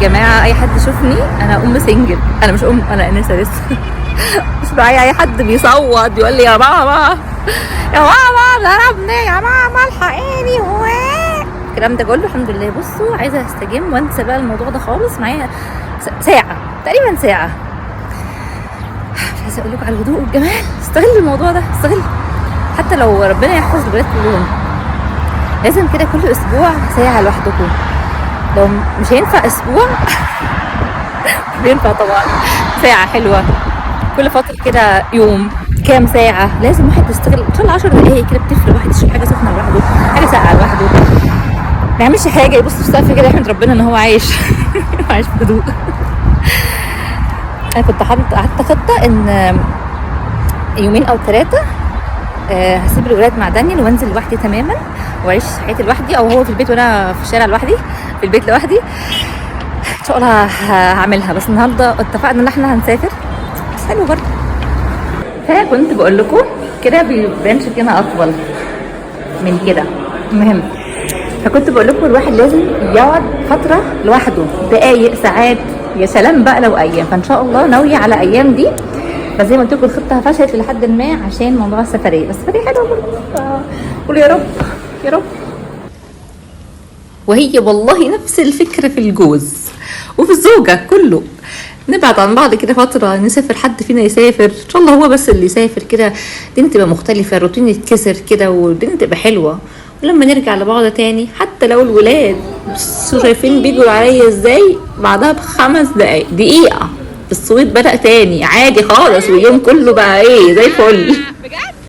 جماعة اي حد يشوفني انا ام single، انا مش ام، انا انسه لسه. مش معايا اي حد بيصوت يقول لي يا ماما يا ماما ضربني يا ماما الحقيني الكلام ده كله. الحمد لله. بصوا عايزه استجم وانسى بقى الموضوع ده خالص. معايا ساعة تقريبا، ساعه. مش عايزه اقول لكم على الهدوء والجمال. استغل الموضوع ده، استغل، حتى لو ربنا يحفظ الولاد كلهم. لازم كده كل اسبوع ساعة لوحدكم. لو مش هينفع اسبوع، بينفع طبعا ساعة حلوة كل فترة كده، يوم كام ساعة. لازم واحد يستغل ان شاء الله 10 دقايق كده بتفرق. واحد يشرب حاجة سخنة لوحده، حاجة ساقعه لوحده، ما يعملش حاجه، يبص في السقف كده يحمد ربنا ان هو عايش، عايش في هدوء. انا كنت حاطه خطه ان يومين او 3 هسيب الولاد مع دانيال وانزل لوحدي تماما واعيش حياتي لوحدي، او هو في البيت وانا في الشارع لوحدي، في البيت لوحدي. ان شاء الله هعملها، بس النهارده اتفقنا ان احنا هنسافر، بس حلو برضه. فكنت بقول لكم كده بيبان شكلنا اطول من كده. المهم فكنت بقول لكم الواحد لازم يقعد فترة لوحده، دقايق، ساعات، يا سلام بقى لو ايام. فان شاء الله ناوية على ايام دي، بس زي ما قلت لكم الخطة فشلت لحد ما عشان موضوع السفريه، بس السفرية حلوة برضه. قولوا يا رب يا رب. وهي والله نفس الفكرة في الجوز وفي الزوجة كله، نبعد عن بعض كده فترة، نسافر، حد فينا يسافر ان شاء الله، هو بس اللي يسافر كده، الدنيا تبقى مختلفة، الروتين يتكسر كده والدنيا تبقى حلوة. ولما نرجع لبعض تاني، حتى لو الولاد بصوا شايفين بيجوا عليا ازاي، بعدها ب5 دقايق، دقيقة، الصويت بدأ تاني عادي خالص، واليوم كله بقى ايه زي الفل. بجد.